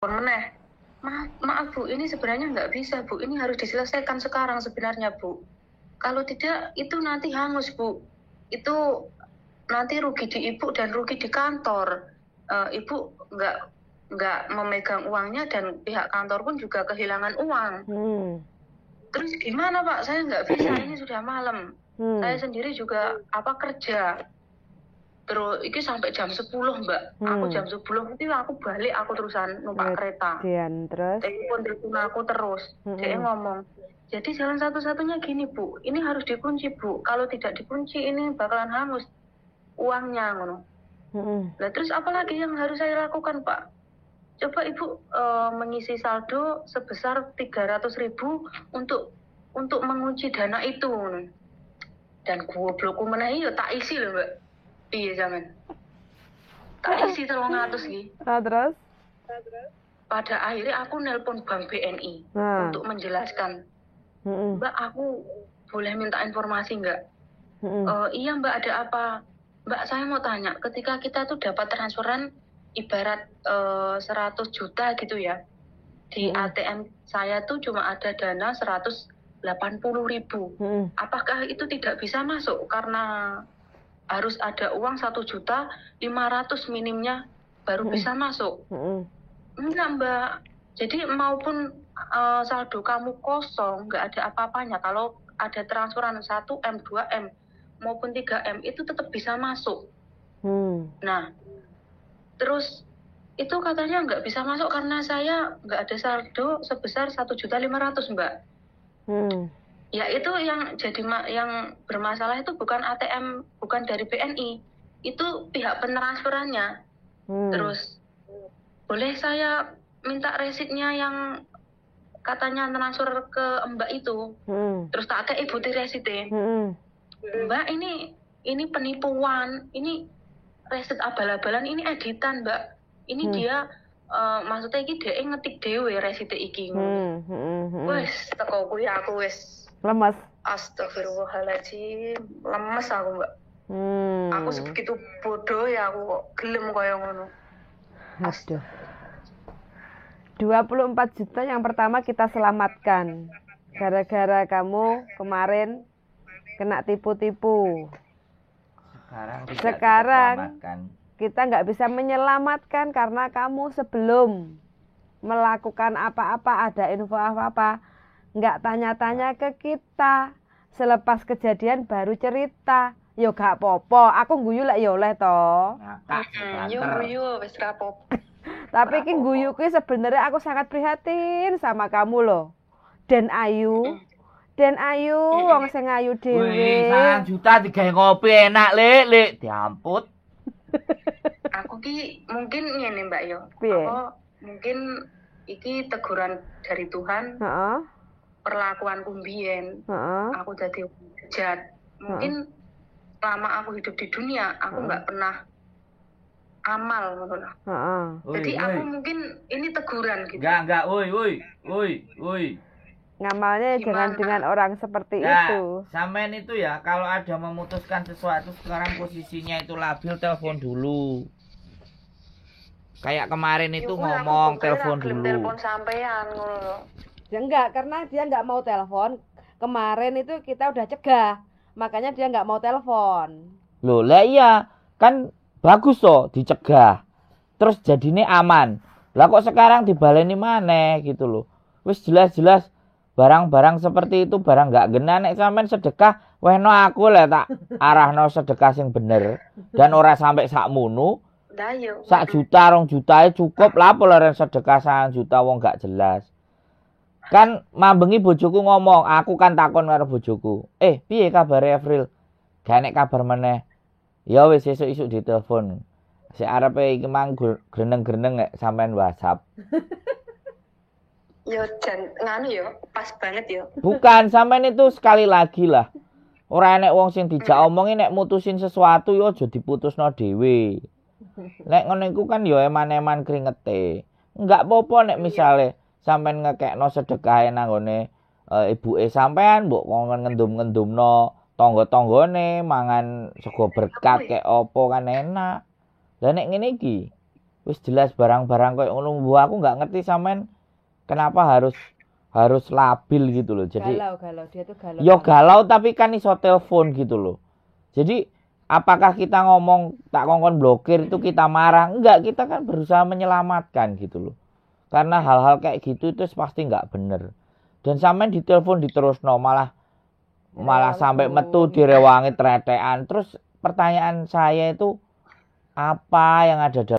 Meneh. Maaf, maaf, Bu, ini sebenarnya nggak bisa, Bu. Ini harus diselesaikan sekarang sebenarnya, Bu. Kalau tidak, itu nanti hangus, Bu. Itu nanti rugi di Ibu dan rugi di kantor. Ibu nggak memegang uangnya dan pihak kantor pun juga kehilangan uang. Terus gimana, Pak? Saya nggak bisa, ini sudah malam. Saya sendiri juga apa kerja. Terus ini sampai jam 10, Mbak. Aku jam 10 itu aku balik, aku terusan numpak kereta. Dian, terus? Telepon telepon aku terus. Dia ngomong, jadi jalan satu-satunya gini, Bu, ini harus dikunci, Bu. Kalau tidak dikunci, ini bakalan hangus uangnya ngono. Lah, terus apa lagi yang harus saya lakukan, Pak? Coba Ibu mengisi saldo sebesar 300 ribu untuk mengunci dana itu ngono. Dan goblokku meneh yo tak isi lho, Mbak. Iya zaman. Tak isi 300 iki. Ah, terus? Pada akhirnya aku nelpon Bank BNI untuk menjelaskan, "Mbak, aku boleh minta informasi nggak?" "Eh, iya Mbak, ada apa?" "Mbak, saya mau tanya, ketika kita tuh dapat transferan ibarat 100 juta gitu ya, di ATM saya tuh cuma ada dana 180 ribu. Apakah itu tidak bisa masuk karena harus ada uang 1 juta 500 minimnya baru bisa masuk?" "Enggak, Mbak. Jadi maupun saldo kamu kosong, nggak ada apa-apanya. Kalau ada transferan 1 M, 2 M, maupun 3 M itu tetap bisa masuk." Nah, terus itu katanya nggak bisa masuk karena saya nggak ada saldo sebesar 1 juta 500, Mbak. Ya itu yang jadi yang bermasalah itu bukan ATM, bukan dari BNI, itu pihak pentransferannya. "Terus boleh saya minta receiptnya yang katanya transfer ke Mbak itu?" Terus tak kei bukti receipt. "Mbak, ini penipuan, ini receipt abal-abalan, ini editan, Mbak. Ini dia maksudnya iki dia ngetik dhewe receipt iki." Wes teko kuwi aku wis Lemes. Astagfirullahaladzim, lemes aku, Mbak. Aku sebegitu bodoh ya aku kok gelem kaya ngono. Aduh. 24 juta yang pertama kita selamatkan. Gara-gara kamu kemarin kena tipu-tipu. Sekarang tidak Sekarang kita selamatkan. Kita nggak bisa menyelamatkan karena kamu sebelum melakukan apa-apa, ada info apa-apa, nggak tanya-tanya ke kita. Selepas kejadian baru cerita. Yo gak apa-apa, aku guyu lek yo oleh toh. Ngakak Yo banter. Guyu wis rapopo. Tapi ki guyu ki sebenarnya aku sangat prihatin sama kamu loh. Den Ayu. Den Ayu, wong sing ayu Wih, dhewe. 9 juta digawe ngopi enak, Lek, Lek. Diamput. Aku ki mungkin ngene, Mbak, yo. Piye? Apa mungkin iki teguran dari Tuhan, perlakuanku mbiyen aku jadi bejat. Mungkin selama aku hidup di dunia aku nggak pernah amal ngono lah. Woi, Jadi aku woi. Mungkin ini teguran gitu. Enggak, enggak, woi, woi, woi, woi. Ngamalnya jangan Gimana? Dengan orang seperti Nah, itu. Sampean itu ya kalau ada memutuskan sesuatu sekarang posisinya itu labil, telepon dulu. Kayak kemarin itu Ya kuwi aku ngomong pokoknya telepon ra gelem dulu. telepon sampean ngono lho. Ya enggak, karena dia enggak mau telepon. Kemarin itu kita udah cegah. Makanya dia enggak mau telepon. Loh, lah iya, kan bagus toh dicegah. Terus jadinya aman. Lah, kok sekarang dibaleni maneh gitu loh. Wis jelas-jelas barang-barang seperti itu barang nggak gena. Nek sampean sedekah wehno aku lah, tak arahno sedekah sing bener dan ora sampai sakmono. Lah yo. Sak juta 2 juta cukup lah. Apa leren sedekah 1 juta wong gak jelas kan. Mambengi bojoku ngomong, aku kan takon karo bojoku, "Eh, piye kabare April? Gak enek kabar meneh." Ya wis, esuk isuk ditelepon si arepe iki mang greneng-greneng nek sampean WhatsApp. Yo jan nganu yo, pas banget yo. Bukan, sampean itu sekali lagi lah, ora enek wong sing dijak omongi. Nek mutusin sesuatu yo aja diputusno dhewe. Nek ngono iku kan yo eman-eman kringete. Enggak apa-apa nek misale sampean ngekekno sedekahe nang nggone ibuke sampean, mbok kon ngendum-ngendumno tangga-tanggane mangan sego berkat Apa ya? Kek apa kan enak. Lah, nek ngene iki Wis jelas barang-barang kayak ngono, mbuh aku nggak ngerti sampean kenapa harus harus labil gitu loh. Jadi Galau, galau, dia tuh galau. Yo galau, tapi kan iso telepon gitu loh. Jadi apakah kita ngomong tak kongkon blokir itu kita marah? Enggak, kita kan berusaha menyelamatkan gitu loh. Karena hal-hal kayak gitu itu pasti nggak bener. Dan sampean ditelepon diterusno, malah malah sampai metu direwangi tretean. Terus pertanyaan saya itu, apa yang ada dalam